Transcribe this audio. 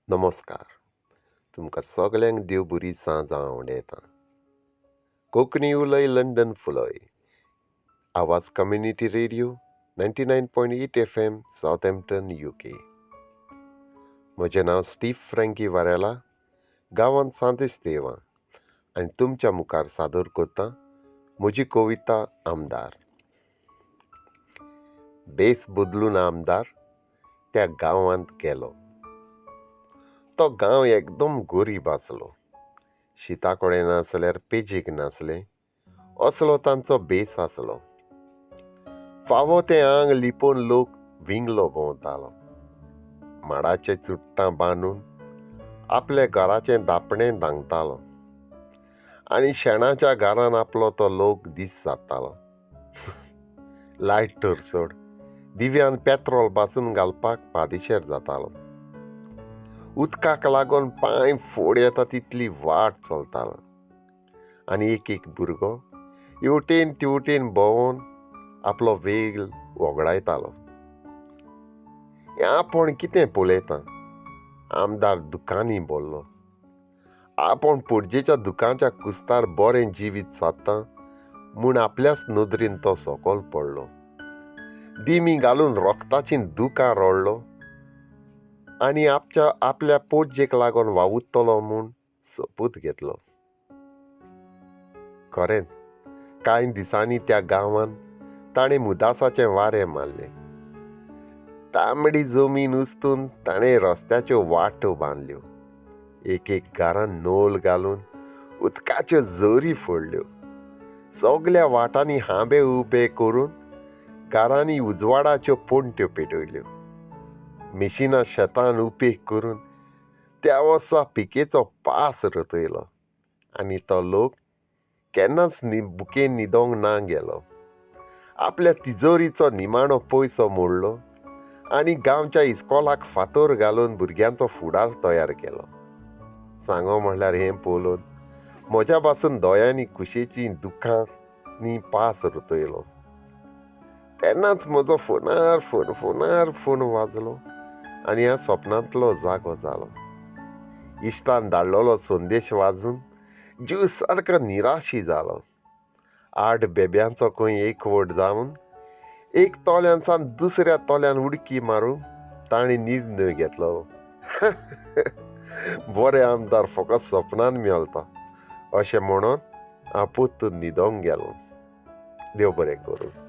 नमस्कार. तुमकां सगल्यांक देव बरी सांज हांव उडयतां. कोंकणी उलय London फुलय. Awaaz community radio 99.8 FM Southampton UK. म्हजें नांव स्टीव फ्रँकी वारेला, गांवांत सांत इस्तेवां आनी तुमच्या मुखार सादर करता म्हजी कविता आमदार. भेस बदलून आमदार त्या गांवांत गेलो. तो गांव एकदम गरीब आसलो. शिता कडेन नासल्यार पेजेक नासलें असलो तांचो भेस आसलो. फावो तें आंग लिपोवन लोक विंगलो भोंवतालो. माडाचे चुट्टां बांदून आपल्या घराचें धापणें धांकतालो आनी शेणाच्या घरान आपलो तो लोक दीस जातालो. लायट तर सोड, दिव्यान पेत्रोल बाचून घालपाक पादिशेर जातालो. उदकाक लागून पांय फोड येता तितली वाट चलतालो आनी एक एक भुरगो हेवटेन तेवटेन भोंवून आपलो वेळ वगडायतालो. हें आपूण कितें पळयता, आमदार दुकांनी भरलो. आपूण पणजेच्या दुकांच्या कुस्तार बरें जिवीत सादता म्हूण आपल्याच नदरेन तो सकयल पडलो. दिमी घालून रक्ताचीं दुकां रडलो आनी आपच्या आपल्या पोटजेक लागून वावुरतलो म्हूण सोपूत घेतलो. खरेंच कांय दिसांनी त्या गांवांत ताणें मुदासाचें वारें मारलें. तांबडी जमीन उस्तून ताणें रस्त्याच्यो वाटो बांदल्यो. एक एक घरान नोल घालून उदकाच्यो जरी फोडल्यो. सगल्या वाटांनी हांबे उबे करून घरांनी उजवाडाच्यो पणट्यो पेटयल्यो. मिशिनां शेतान उपेग करून त्या वर्सा पिकेचो पास रचयलो आनी तो लोक केन्नाच बुकेन न्हिदोंक ना गेलो. आपल्या तिजोरीचो निमाणो पयसो मोडलो आनी गांवच्या इस्कोलाक फातोर घालून भुरग्यांचो फुडार तयार केलो. सांगो म्हणल्यार हें पळोवन म्हज्या पासून दोळ्यांनी खुशेचीं दुकांनी पास रचयलो. तेन्नाच म्हजो फोनार फोन फोनार फोन वाजलो आनी ह्या सपनांतलो जागो जालो. इश्टान धाडलेलो संदेश वाजून जीव सारको निराशी जालो. 8 बेब्यांचो खंय एकवट जावन एक तोल्यान सावन दुसऱ्या तोल्यान उडकी मारून ताणें निर्णय घेतलो. बरें आमदार फकत सपनान मेळटा अशें म्हणून हांव परतून न्हिदोंक गेलो. देव बरें करूं.